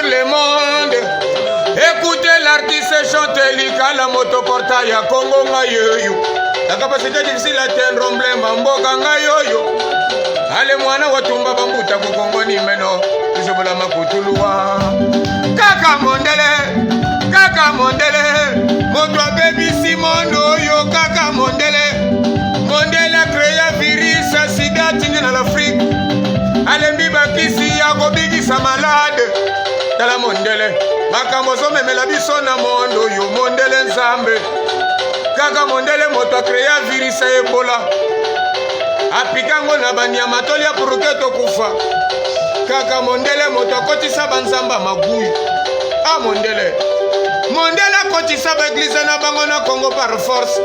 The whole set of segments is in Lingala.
le monde. Écoutez l'artiste chante likala moto porta ya Congo ngai yoyo. La capacité difficile à atteindre emblème mboka ngai yoyo. Ale mwana watumba bambuta ku Congo ni meno tuzobola makutuluwa. Kaka mondele, kaka mondele, moto abebisi mondo oyo kaka mondele. Mondele acrea virus ya sida atindi na l'Afrique. Alembi bakisi ya kobikisa malade. Tala mondele, makambo ozomemela biso na mondo oyo mondele Nzambe. Kaka mondele moto acrea virus ya Ebola. Apika yango na banyama tolia puruke tokufa. Kaka mondele moto akotisa banzamba maguyu. A mondele. Mondele akotisa baeglize na bango na Congo par force.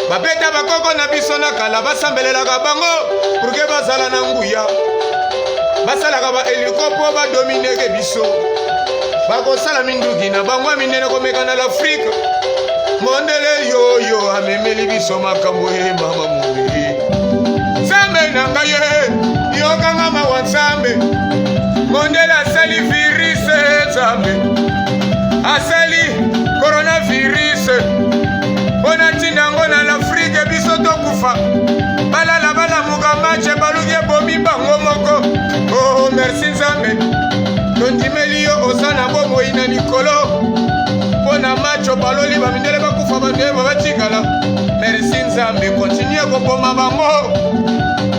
Babeta bakoko na biso na kala basambelelaka bango purke bazala na nguya. Basalaka ba eliko mpo badomineke biso. Bakosala minduki na bango ya minene komeka na l'Afrique. Mondele yoyo amemeli biso makambo ye mama mobili. Nzambe na ngai ye, yokanga mawa Nzambe. Mondele asali virus Nzambe. Asali coronavirus. Mpo na ntina yango na l'Afrique biso tokufa. Balala balamuka match baluki ebomi bango moko. Oh merci Nzambe. Tondimeli yo oza na bomoi na likolo. Mpo na match baloli bamindele bakufa bato yeba batikala. Merci Nzambe, continue koboma bango.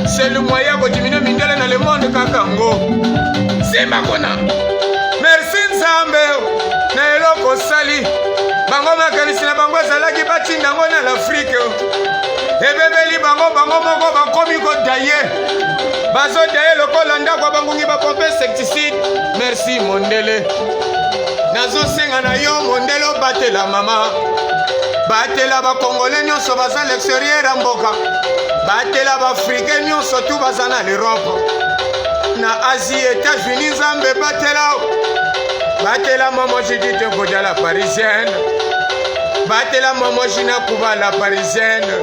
C'est le moyen kodimine mindele na le monde kaka ngo. Simba kuna. Merci Nzambe na eloko osali. Bango makanisi na bango ezalaki batinda yango na l'Afrique. Ebebeli bango bango moko bakomi kodaye. Bazodaye lokola ndako ya bangungi bapompe insecticide. Merci mondele. Nazosenga na yo mondele obatela mama. Batela bakongole nyonso baza l'extérieur ya mboka. Batela baafricain nyonso tu baza na l'Europe. Na Asie, États-Unis, Nzambe batela. Batela mama Judith Nkodia la parisienne. Batela mama Gina Kuba la parisienne.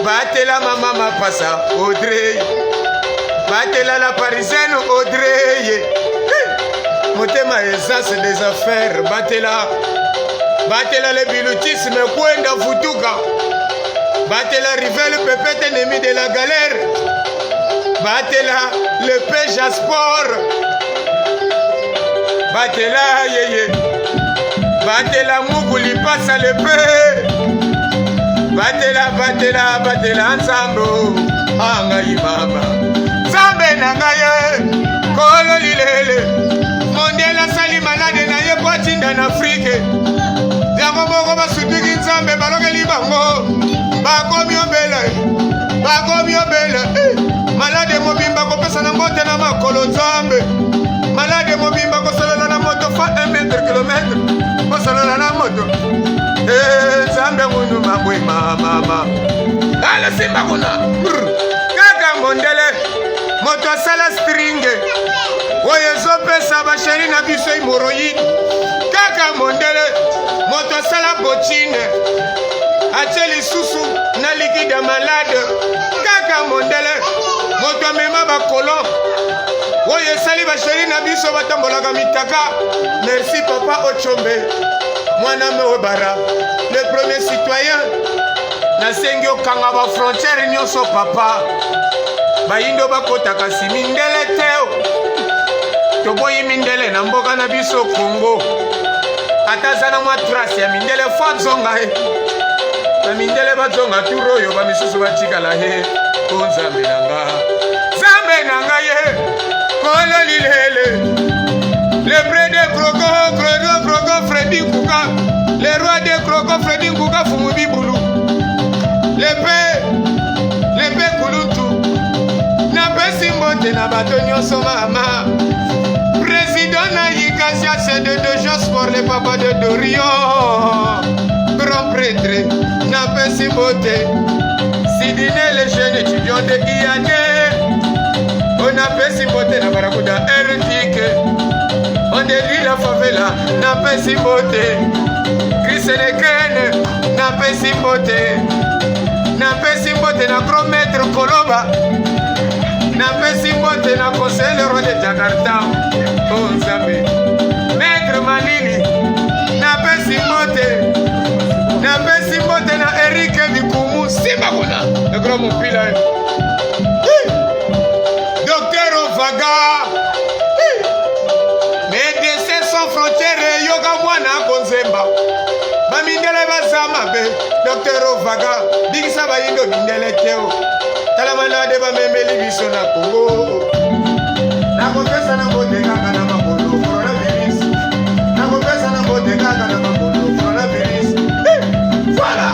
Batela mama Mapasa Audrey. Batela la parisienne Audrey. Motema aisance des affaires. Batela. Batela le bilutisme kwenda futuka. Batela rivel pepete ennemi de la galère. Batela le peja sport. Batela yeye. Batela muku lipasa le pe. Batela batela batela nzambo. Angai mama. Nzambe na ngai kolo lilele. Mondele asali malade na ye po atinda na Afrike. Yango moko basutuki Nzambe balokeli bango. Bakomi obele. Bakomi obele. Eh, malade mobimba kopesa na mbote na makolo Nzambe. Malade mobimba kosolola na moto fa 1 mètre kilomètre. Kosolola na moto. Eh, Nzambe ngunu mabwe mama. Ala simba kuna. Kaka mondele moto asala stringe oyo ezopesa basheri na biso hemoroïde. Kaka mondele moto asala botine atie lisusu na liquide ya malade. Kaka mondele moto amema bakolon oyo esali basheri na biso batambolaka mitaka. Merci papa Ochombe mwana Mewebara le premier citoyen. Nasengi okanga ba frontière nyonso papa. Bayindo bakota kasi mindele te. Toboyi mindele na mboka na biso Congo. Ata aza na mwa trace ya mindele fo azonga ye. Ba mindele bazonga tour oyo ba misusu batikala ye. O Nzambe na nga. Nzambe na nga ye. Kolo lilele. Le près de Croco, Croco, Croco, Freddy Nkuka. Le roi de Croco, Freddy Nkuka, Fumu Bibulu. Le pe, le pe Kulutu. Napesi mbote na bato nyonso mama. Président na Yikasia, c'est de Josport, le papa de Dorion. Grand prêtre, napesi mbote. Sidine, le jeune étudiant de IAD. Onapesi mbote na Barakuda Ertike. Ondeli la favela, napesi mbote. Kriselekene, napesi mbote. Napesi mbote na grand maître Koloba. Napesi mbote na conseiller le roi de Jakarta. Oh Nzambe. Sandra Mopila. Docteur Ovaga. Médecins sans frontières yoka mwana konzemba. Bamindele baza mabe. Docteur Ovaga bikisa bayindo mindele te o. Tala malade bamemeli biso na Congo. Nakopesa na mbote kaka na makolo coronavirus. Nakopesa na mbote kaka na makolo coronavirus. Voilà.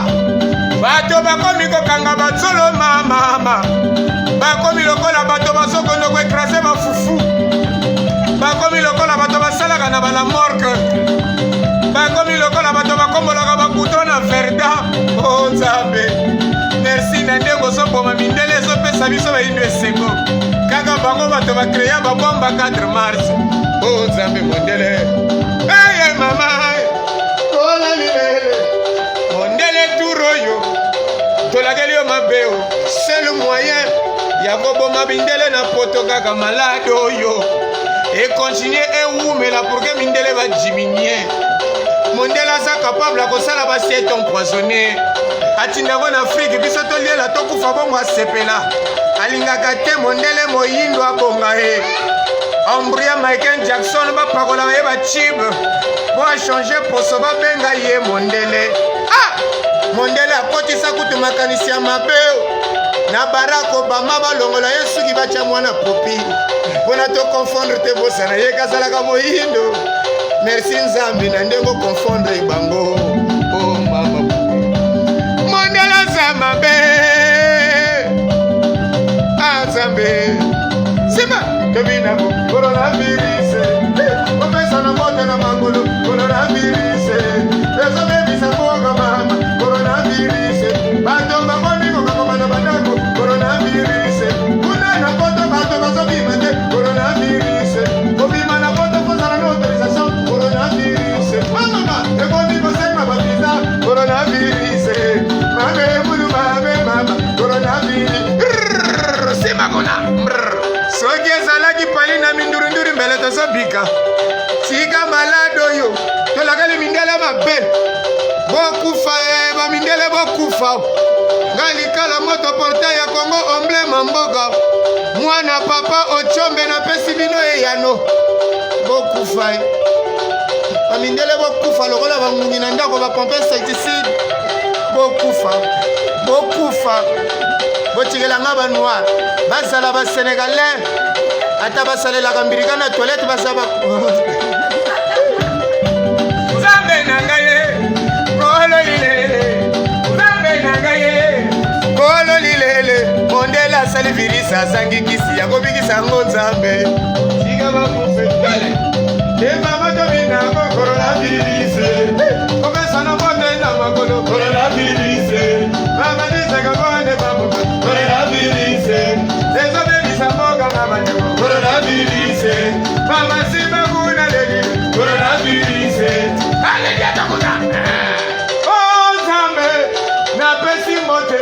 Bato bakomi kokanga batsolo mama. Bakomi lokola bato bazokondo koekrase bafufu. Bakomi lokola bato basalaka na bala morgue. Bakomi lokola bato bakombolaka bakuto na verda. Oh Nzambe. Merci na ndenge ozoboma mindele ezopesa biso bayindo esengo. Kaka bango bato bakreya babomba 4 mars. Oh Nzambe mondele. Hey, mama. Kola lilele. Mondele tour oyo tolakeli yo mabe o seul moyen ya koboma mindele na poto kaka malade oyo ekontinue ewumela pour que mindele badiminie mondele aza capable ya kosala basiete empoisonne atinda yango na afrike biso toliela tokufa bongo asepela alingaka te mondele moyindo abonga ye embrouya michael jackson bapakolaka ye bachibe mpo achange poso babenga ye mondele ah! Mondele akotisa kutu makanisi ya mabe na Barack Obama, balongola ye suki batya mwana popi mpona to confondre te, bosana ye kazalaka moyindo. Merci Nzambe na ndenge oconfondre bango. Oh mama, mondele aza mabe, ah Nzambe nsima tobina coronavirus kopesana mbote na makolo coronavirus ezobebisa mboka mama coronavirus bato bakomi kokangama na bandako coronavirus kuna na poto bato bazobima te coronavirus kobima na poto kozala na autorisation coronavirus mama ekomi kosenga bavisa coronavirus mame mulu mame mama coronavirus sima kuna soki ezalaki pali na mindurunduru mbele tozobika tika malade oyo tolakali mindele mabe bokufa e bamindele bokufa nga likala moto portail ya kongo emblème mboka mwana papa ochombe napesi bino eyano bokufa e bamindele bokufa lokola bangungi na ndako bapompe insecticide bokufa bokufa botikela nga banoir bazala basenegalais ata basalelaka mbilika na toilette baza ba nzambe na ngai ye kolo lilele nzambe na ngai ye kolo lilele mondele asali virisi azangi kisi ya kobikisa yango nzambe tika bakufe emama tobinako coronavirus kopesana mbote na makolo coronavirus mama bone bamoka coronavirus ezobebisa mboka na bandeko coronavirus mama simba kuna leli coronavirus aleliata kuna o nzambe napesi mbote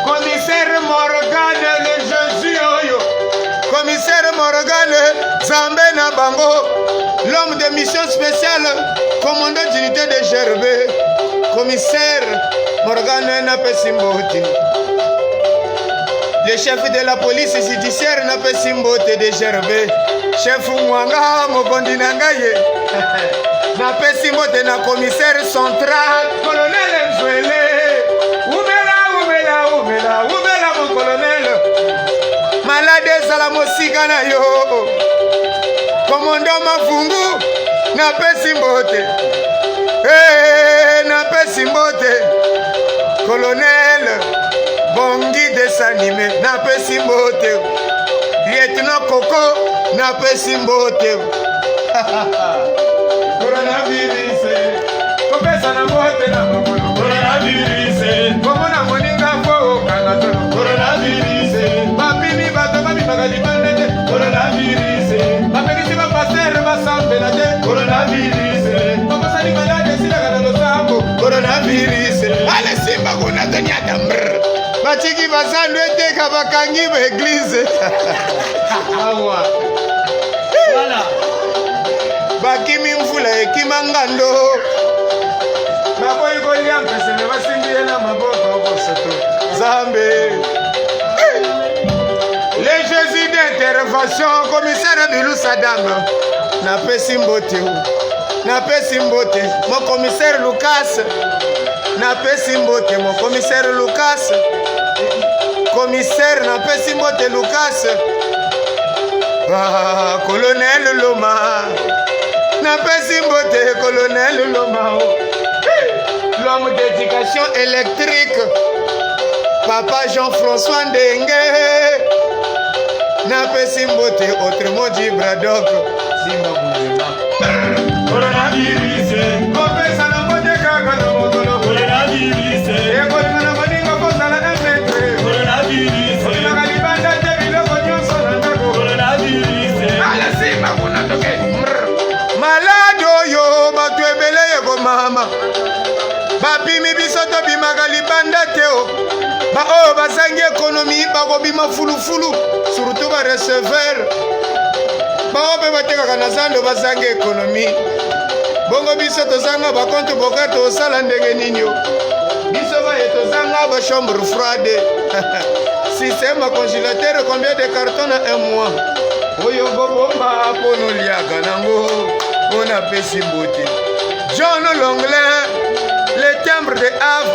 commissaire morgane le jésus oyo commissaire morgane nzambe na bango l'homme de mission spéciale commandant d'unité de gerbe commissaire morgane napesi mbote le chef de la police judiciaire napesi mbote de gerbe chef mwanga mokondi na ngai ye napesi mbote na commissaire central colonel nzwele umela umela umela umela mon colonel malade ezala mosika na yo komondo mavungu napesi mbote hey, napesi mbote colonel bongi desanime napesi mbote lieutenant koko napesi mbote coronavirus kopesa na mbote na makolo coronavirus komona moninga fo okanga tolo coronavirus bapimi bato babimaka libanda te coronavirus bapekisi bapastere basambela te coronavirus bakosani malade esilaka na losambo coronavirus ale simba kuna tonyata mr batiki bazando eteka bakangi baeglize awa voilà bakimi mvula ekima ngando baboyi kolia mpese me basimbi ye na maboko bosoto nzambe Intervention commissaire Bilou Sadam. Napesi mbote. Napesi mbote mon commissaire Lucas. Napesi mbote mon commissaire Lucas. Commissaire napesi mbote Lucas. Ah, colonel Loma. Napesi mbote colonel Loma. L'homme d'éducation électrique. Papa Jean-François Ndenge. Napesi mbote autrement dit Braddock. Simba Gouvernement. Coronavirus. Kopesa na mbote kaka na mokolo. Coronavirus. Ekolinga na baninga kozala na metre. Coronavirus. Obimaka libanda te biloko nyonso na ndako. Coronavirus. Ala simba kuna toke. Malade oyo bato ebele ekomama. Bapimi biso tobimaka libanda te o. Baoyo bazangi ekonomi bakobima fulufulu, surtout ba receveur. Baoyo mpe batekaka na zando bazangi ekonomi. Bongo biso tozanga bakonte boka tosala ndenge nini o? Biso baye tozanga ba chambre froide. Système à congélateur combien de cartons na un mois? Oyo kobomba mpo noliaka nango mpo napesi mbote. John Longlin, le timbre de Havre,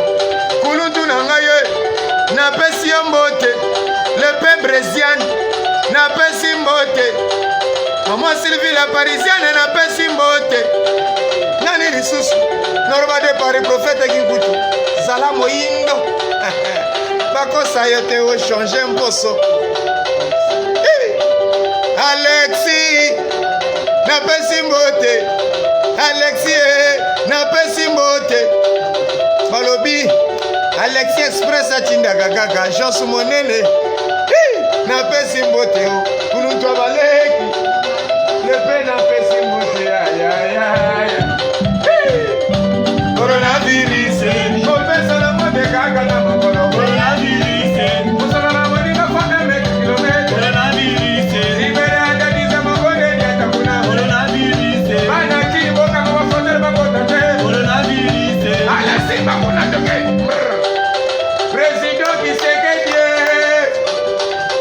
kuluntu na ngai ye, napesi yo mbote. Le pe Brésiane, napesi mbote. Maman Sylvie la Parisienne, napesi mbote. Nani lisusu? Noroba de Paris, prophète Kinkutu. Zala moyindo. Bakosa yo te ochange mposo. Alexis, napesi mbote. Alexis, eh, napesi mbote. Balobi, Alexis Express atindaka kaka Jean Monene. Napesi mbote o, kuluntu abaleki. Lepe napesi mbote ya ya ya ya. Coronavirus, kopesa na mbote kaka na mokolo. Coronavirus. Kosala na moninga fa 1 mètre kilomètre. Coronavirus. Libere adadisa mokone diata kuna. Coronavirus. Bana kini bokanga bafrontiere bakota te. Coronavirus. Ala simba kuna toke. Président Tshisekedi.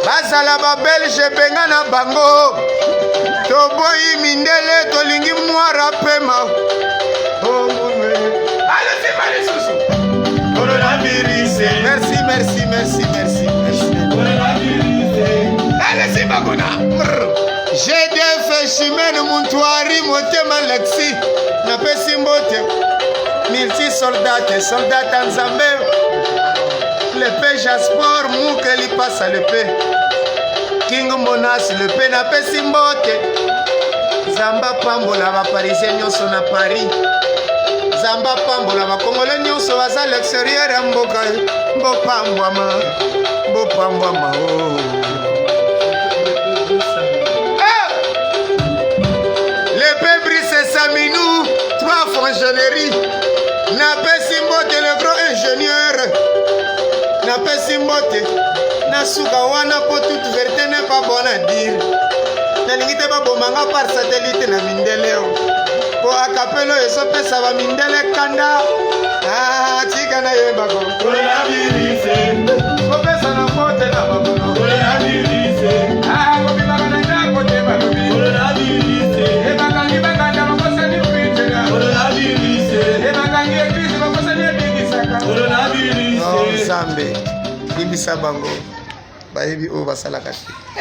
Bazala ba belge benga na bango. Toboyi mindele tolingi noir apema. Oh, munwe. Ala simba lisusu. Coronavirus. Merci, merci, merci, merci, merci. Coronavirus. Ala simba kuna. GDF Chimene Muntwari motema Lexi napesi mbote multi soldate soldate ya Nzambe lepe Jasport muke lipasa lepe King Monas lepe napesi mbote Nzambe apambola baparisien nyonso na Paris Nzambe apambola bakongole nyonso baza l'extérieur ya mboka bopambwama bopambwama oh. Le Brice Saminou, trois fonctionnaires. Napesi mbote le grand ingénieur. Napesi mbote. Nasuka wana po toute vérité n'est pas bonne à dire. Nalingi te baboma nga par satellite na mindele o. Po akapelo ezopesa ba mindele kanda. Ah, tika nayebako. Coronavirus. Kopesa na mbote na makolo. Coronavirus. Ah, kobimaka na ndako te balobi. Coronavirus. Ebakangi bakanda bakosani kuitela. Coronavirus. Ebakangi eglise bakosani ebikisaka. Coronavirus. Oh, Nzambe limbisa bango bayebi oyo basalaka te.